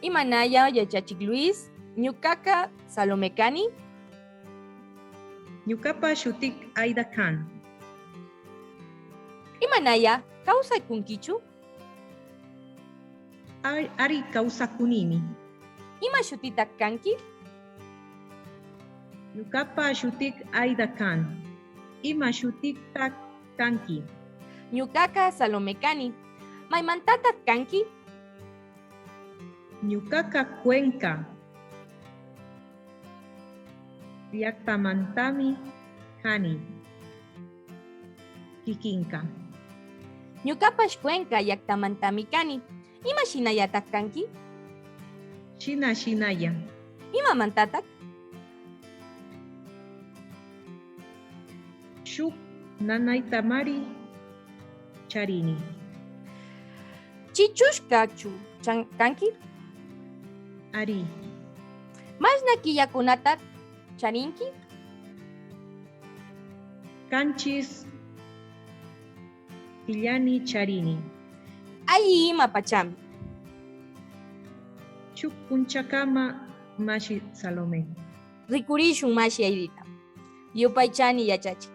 Imanaya yachachik Luis, ñukaka Salome kani. Ñukapa shutik Aida kan. Imanaya kawsakunkichu? Ari kawsakunimi. Ima shutitak kanki? Ñukapa shutik Aida kan. Ima shutiktak kanki? Ñukaka Salome kani. Maymantatak kanki? Ñukaka Cuenca llaktamantami kani. Kikinka. Ñukapash Cuenca llaktamantami kani. Ima shinallatak kanki? Shina shinalla. Imamantatak? Shuk nanaytamari charini. Chichushkachu kanki? Ari. Mashna killakunata charinki? Kanchis killani charini. Alli ima pachami. Shuk punchakama mashi Salome. Rikurishun mashi Aidita. Yupaychani yachachik.